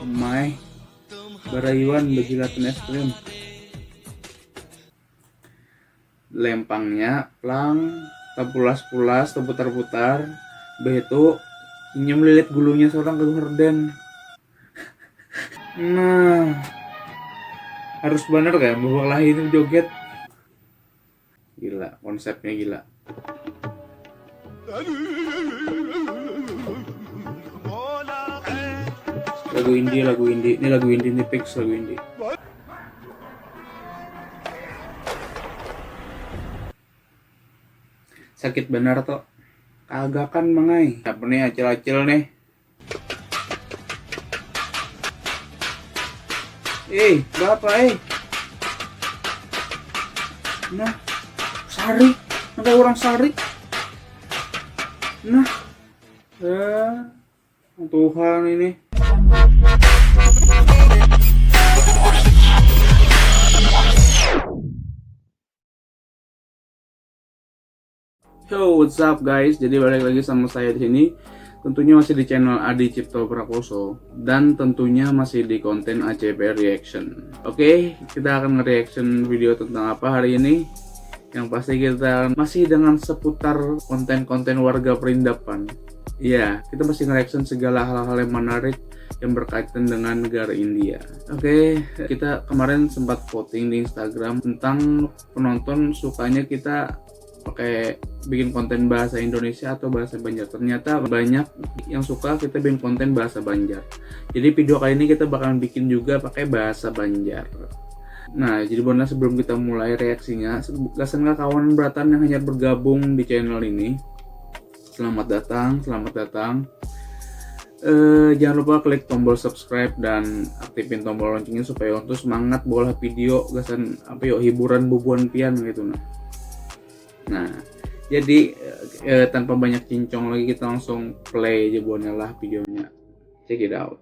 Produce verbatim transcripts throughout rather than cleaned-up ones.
Mai barayuan bajilatan es krim. Lempangnya plang, tapulas-pulas, taputar-putar, behitu inya melilit gulunya seorang ke horden. Nah, harus banar kan babakalahi ini joget. Gila, konsepnya gila. Lagu indie, lagu indie. Ini lagu indie, ini fix lagu indie. Sakit benar toh. Kagakan mangai. Apa nih acil-acil nih? Eh, berapa eh? Nah, sarik, ada orang sarik. Nah, eh, Tuhan ini. Yo, what's up guys? Jadi balik lagi sama saya di sini. Tentunya masih di channel Adi Cipto Prakoso dan tentunya masih di konten A C P Reaction. Oke, kita akan nge-reaction video tentang apa hari ini? Yang pasti kita masih dengan seputar konten-konten warga Perindapan. Iya, kita masih nge-reaction segala hal-hal yang menarik yang berkaitan dengan negara India. Oke, kita kemarin sempat voting di Instagram tentang penonton sukanya kita pakai bikin konten bahasa Indonesia atau bahasa Banjar. Ternyata banyak yang suka kita bikin konten bahasa Banjar. Jadi video kali ini kita bakalan bikin juga pakai bahasa Banjar. Nah, jadi buatnya sebelum kita mulai reaksinya, gasan kawan beratan yang hanya bergabung di channel ini, selamat datang, selamat datang. Eh, jangan lupa klik tombol subscribe dan aktifin tombol loncengnya supaya untuk semangat bola video gasan apa yo hiburan bubuhan pian gitu nah. Nah, jadi eh, tanpa banyak cincong lagi kita langsung play aja buahnya lah videonya. Check it out.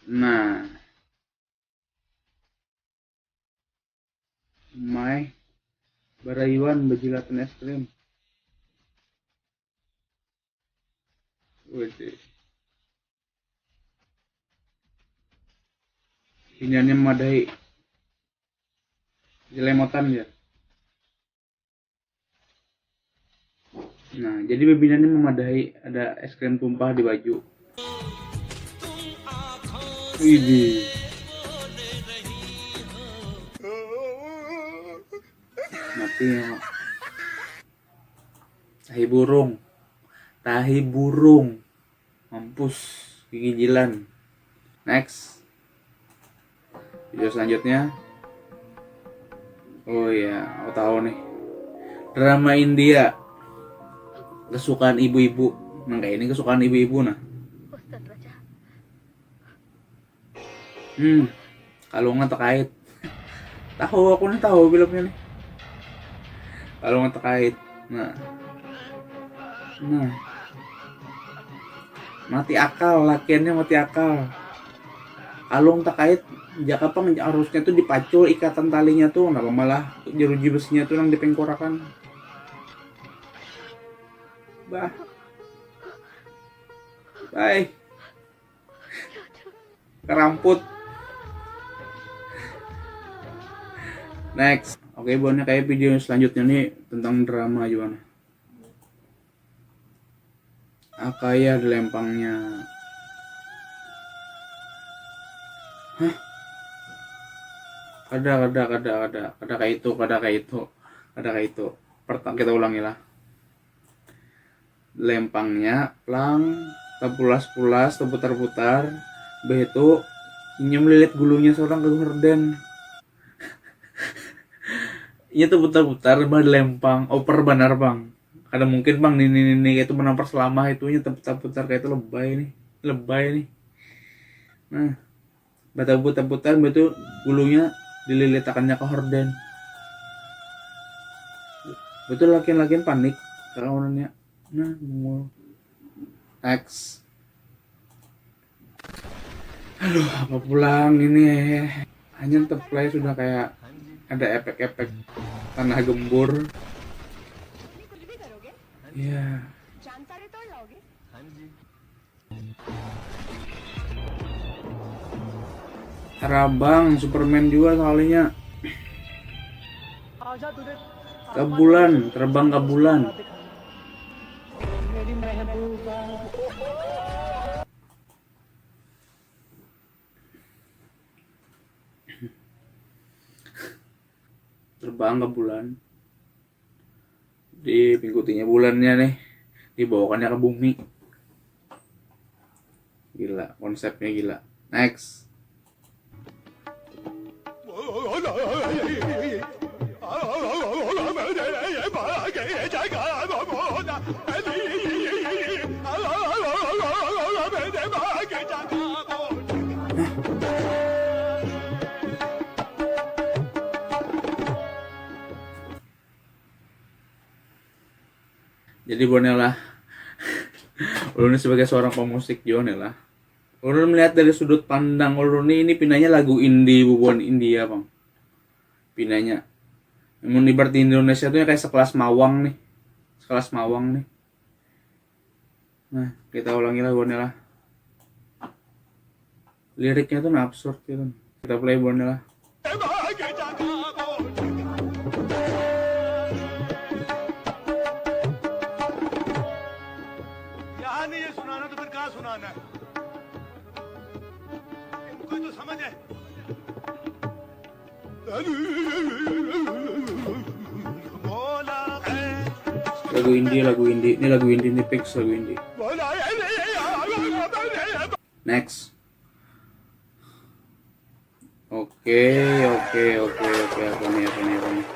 Nah, Mai barayuan bajilatan es krim. Wede. Ini hanya memadai jelemotan ya. Nah, jadi bebinanya memadahi ada es krim tumpah di baju. Ini mati ya. Tahi burung. Tahi burung. Mampus gigi jilan. Next. Video selanjutnya. Oh iya, aku tahu nih. Drama India kesukaan ibu-ibu. Nang kayak ini kesukaan ibu-ibu nah. Hmm, kalungnya terkait. Tahu aku nih tahu filmnya nih. Kalungnya terkait. Nah. Nah. Mati akal, lakiannya mati akal. Kalung terkait jaka pang harusnya tuh dipacul ikatan talinya tuh, kenapa malah jeruji besinya tuh yang dipengkorakan. Bah. Bye. Keramput. Next. Oke, buatnya kayak video selanjutnya nih tentang drama juga nih. Akaya ada lempangnya. Hah? Kada, kada, kada, kada. Kada kayak itu, kada kayak itu. Kada kayak itu. Pertama kita ulangi lah. Lempangnya plang, tapulas-pulas, taputar-putar, behitu inya melilit gulunya seorang ke horden. Iya taputar-putar bah lempang, over banar pang. Kada mungkin pang nini-nini itu menampar selama itu nya taputar-putar kayak itu lebay nih, lebay nih. Nah, batabut-tabutan betul gulunya dililitakannya ke horden. Betul lakian-lakian panik kawanannya. Nah, bungul. X. Aduh, apa pulang ini? Hanya terplay sudah kayak ada efek-efek tanah gembur. Iya. Rabang, Superman juga sekalinya. Ke bulan, terbang ke bulan. Terbang ke bulan. Di minggu tiga bulannya nih, dibawakannya ke bumi. Gila, konsepnya gila. Next. Jadi buhannya lah, ulun sebagai seorang pemusik juga nih lah, ulun melihat dari sudut pandang ulun nih, ini pinanya lagu indie, bubuhan India, Bang. Pinanya. Mun ibarat di Indonesia tuh ya kayak sekelas Mawang nih. Sekelas Mawang nih. Nah, kita ulangi lah buhannya lah. Liriknya tuh nah absurd gitu. Kita play buhannya lah. Lagu indie, lagu indie. Ini lagu indie, ini fix lagu indie. Next. Oke, oke, oke, oke. Apa nih, apa nih, apa nih?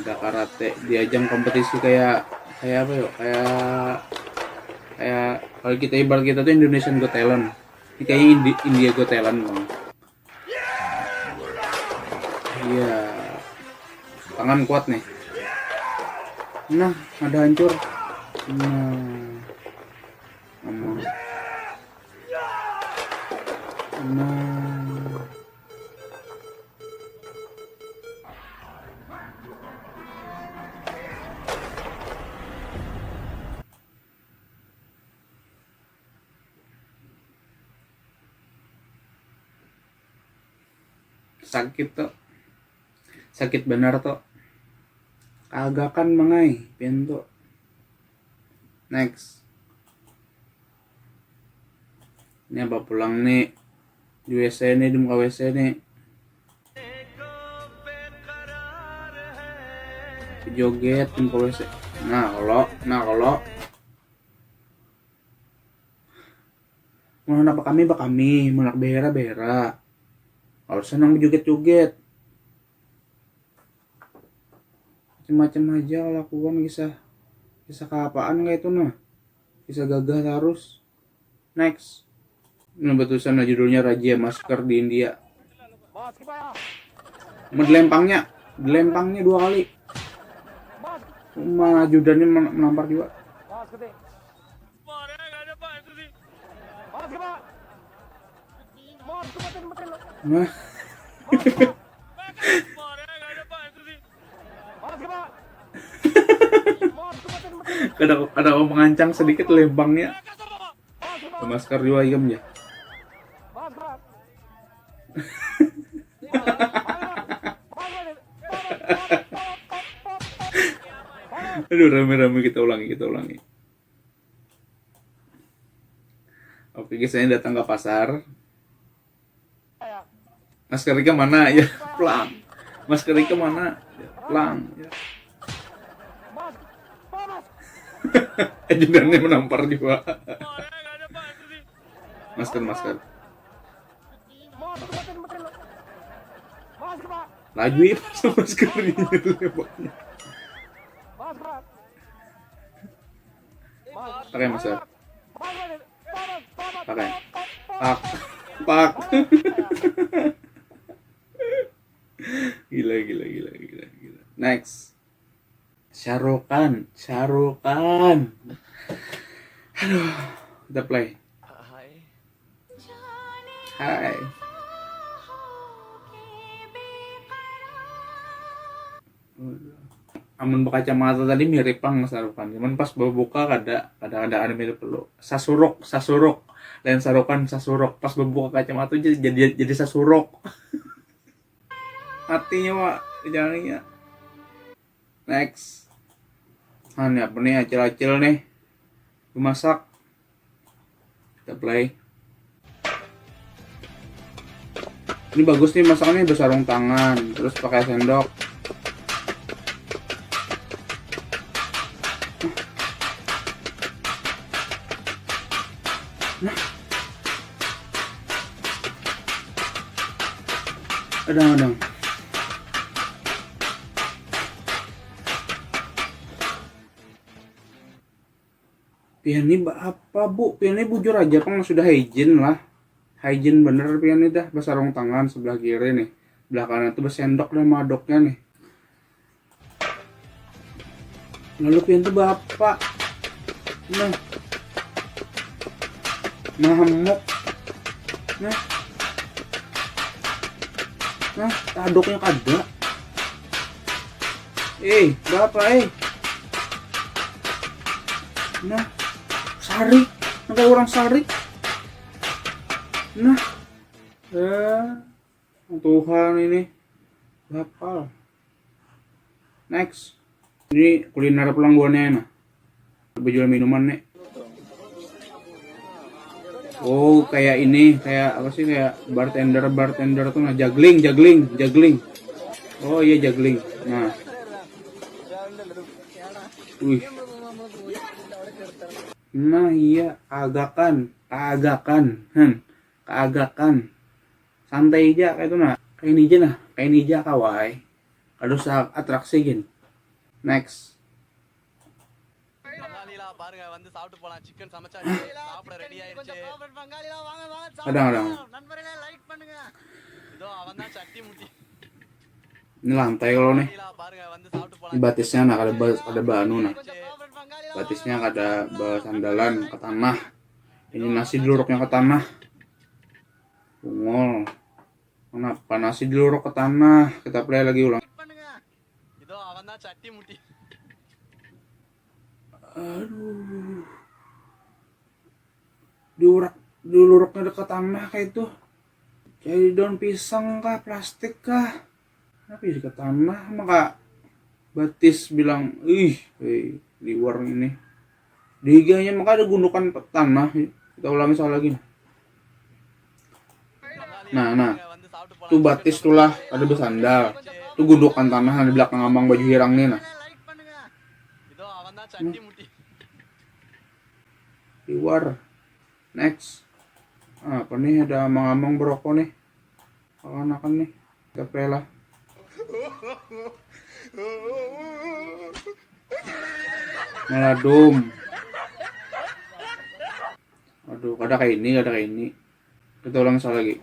Ada karate, diajang kompetisi kayak, kayak apa yuk? Kayak, kayak kalau kita ibarat kita tuh Indonesian Got Talent. Ini kayaknya Indi- India Got Talent, Bang. Iya. Tangan kuat nih. Nah, ada hancur. Nah. Aman. Nah. Sakit tuh. Sakit benar tuh. Kagakan mangai pintu. Next. Ini apa pulang nih? Di W C nih, di muka W C nih. Joget di muka W C. Nah, kalau, nah kalau. Mun hendak bakami, bakami, mun hendak behera, behera. Kalau senang joget-joget. Macam-macam aja kelakuan, kisah kisah keapaan kayak itu nah. Kisah gagah terus. Next. Ini batusan lah judulnya Raja Masker di India. Mau dilempangnya, dilempangnya dua kali. Mah ajudannya men- menampar juga. Nah. Kada kada mau mengancang sedikit lempangnya. Masker juga ayam ya. Aduh, rame-rame, kita ulangi, kita ulangi. Oke, guys, saya datang ke pasar. Masker Rika mana? Ya, pelang. Masker Rika mana? Ya, pelang. Ya. Ajudannya menampar juga. Masker, masker. Laju ya, masker ini. Pakai masker. Pakai. Pak. Pak. Gila, gila, gila, gila, gila. Next. Shahrukh Khan, Shahrukh Khan. Aduh, kita play. Hai. Amun berkacamata tadi mirip pang Shahrukh Khan. Cuman pas berbuka kada, kada ada, ada mirip dulu. Sasuruk, sasuruk. Lain sarukan, sasurok. Pas bebuka kacamata jadi jadi sasurok. Matinya, Wak, jalannya. Next. Nah, ini apa nih, acil-acil nih. Memasak. Kita play. Ini bagus nih masaknya, bersarung tangan, terus pakai sendok. Nah. Adang, adang. Pian ni apa, Bu? Pian ni bujur aja pang, sudah hygiene lah. Hygiene bener pian ni dah, bersarung tangan sebelah kiri nih. Belah kanan tuh bersendok dah madoknya nih. Lalu pian tuh apa? Nah. Mahamuk. Nah. Nah, taduknya kada. Eh, apa, eh? Nah, sarik. Nah, kayak orang sarik. Nah. Eh, Tuhan ini. Apa? Next. Ini kuliner pulang guanya, nah. Bejual minuman nih. Oh, kayak ini, kayak apa sih, kayak bartender, bartender tuh, nah, juggling, juggling, juggling. Oh iya, juggling. Nah. Wih. Nah, iya, agakan, agakan. Hmm. Keagakan. Santai aja kayak itu, nah. Kayak ini aja, nah. Kayak ini aja, kawai. Kada usah atraksi gin. Next. Kadang, kadang. Ini lantai kalau nih. Ini batisnya, nah, kada ba-, kada baanu, nah. Batisnya kada basandalan ke tanah. Ini nasi diluruknya ke tanah. Bungul. Kenapa nasi diluruk ke tanah? Kita play lagi ulang. Aduh. Diurak, diluruknya dekat tanah kayak itu. Jadi daun pisang kah, plastik kah? Kenapa jadi ke tanah? Maka batis bilang, "Ih, hei, liwar ini." Di higanya maka ada gundukan tanah. Kita ulangi sekali lagi. Nah, nah. Tu batis tulah ada bersandal. Tu gundukan tanah di belakang amang baju hirang nih, nah. Hmm. Liwar. Next. Apa nih, ada amang-amang berokok nih. Kanakan nih. Kita play lah. Meladum. Aduh, kada kayak ini, kada kayak ini. Kita ulang sekali lagi.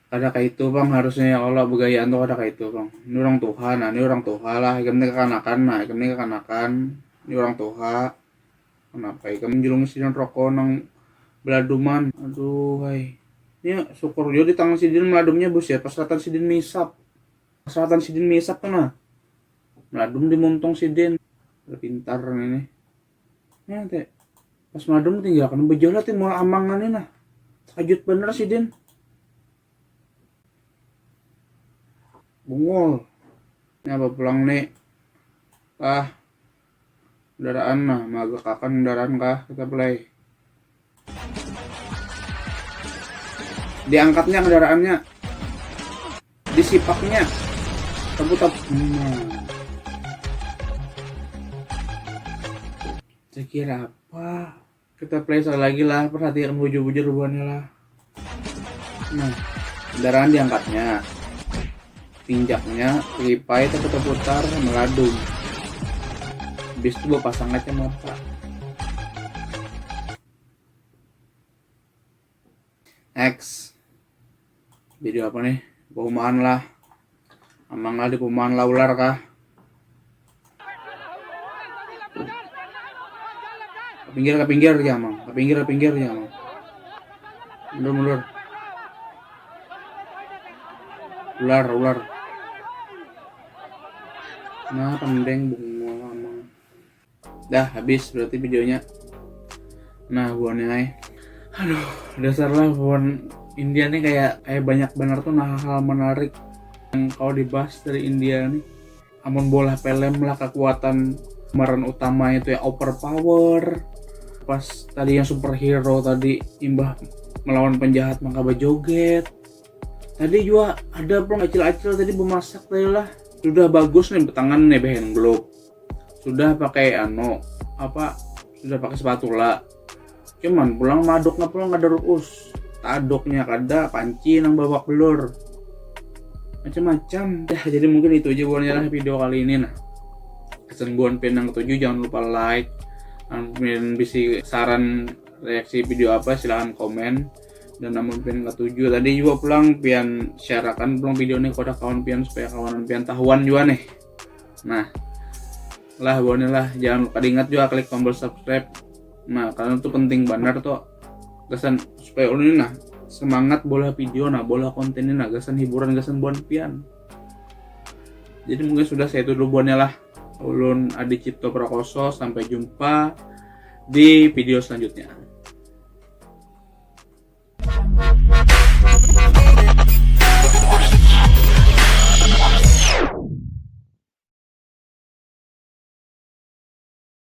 Kada kayak itu, Bang, harusnya ya Allah, begayaan tuh kada kayak itu, Bang. Ini orang tuha, nah, ini orang tuha lah, ikam ni kekanakan, nah, ikam ni kekanakan, ini orang tuha. Kenapa ikam menjulungi sidin rokok nang beladuman? Aduh, hai. Ini syukur jua di tangan sidin meladumnya, Bus, ya, pas latan sidin misap. Pas latan sidin misap tuh, nah. Meladum di muntung sidin. Pintar ini. Nih, teh. Pas madam tinggalkan bejauh lah, teh, mual amangan nih, nah. Takajut bener sidin. Bungul. Ini apa pulang nih? Ah. Kendaraan, nah, magakakan kendaraan kah? Kita play. Diangkatnya kendaraannya. Disipaknya. Tepuk-tepuk. Nah. Sekira apa? Kita play sekali lagi lah, perhatikan bujur-bujur buahnya lah. Nah, kendaraan diangkatnya. Tinjaknya, lipai, terputar-putar, meladung. Habis itu bawa pasang kacamata. Next. Video apa nih? Perumahan lah. Amang lah di perumahan lah ular kah? Ke pinggir, ke pinggir ya, Mang. Ke pinggir, ke pinggir ya, Mang. Mundur, mundur. Ular, ular. Nah, pendeng bungul amang. Dah habis berarti videonya. Nah, buannya ai. Aduh, dasar lah buan India nih kayak kayak banyak benar tuh nah hal menarik yang kalau dibahas dari India nih. Amun bola film lah kekuatan pemeran utama itu ya overpower. Pas tadi yang superhero tadi imbah melawan penjahat maka bejoget. Tadi juga ada pun acil-acil tadi memasak tadi lah. Sudah bagus nih betangan nih behen glove. Sudah pakai ano apa sudah pakai spatula. Cuman pulang maduknya pulang kada ruus. Taduknya kada panci nang babak belur. Macam-macam. Ya, jadi mungkin itu aja buannya lah video kali ini nah. Kesan buan pian nang ketuju jangan lupa like. Amun bisi saran reaksi video apa silahkan komen. Dan namun pian ketuju tadi juga pulang pian shareakan pulang video ini kepada kawan pian supaya kawanan pian tahuan juga nih. Nah, lah buannya lah jangan lupa diingat juga klik tombol subscribe. Nah, karena itu penting benar tuh gasan supaya ulun ini nah semangat bola video nah bola konten ini nah gasan hiburan gasan buan pian. Jadi mungkin sudah saya itu dulu buannya lah. Ulun Adi Cipto Prakoso, sampai jumpa di video selanjutnya.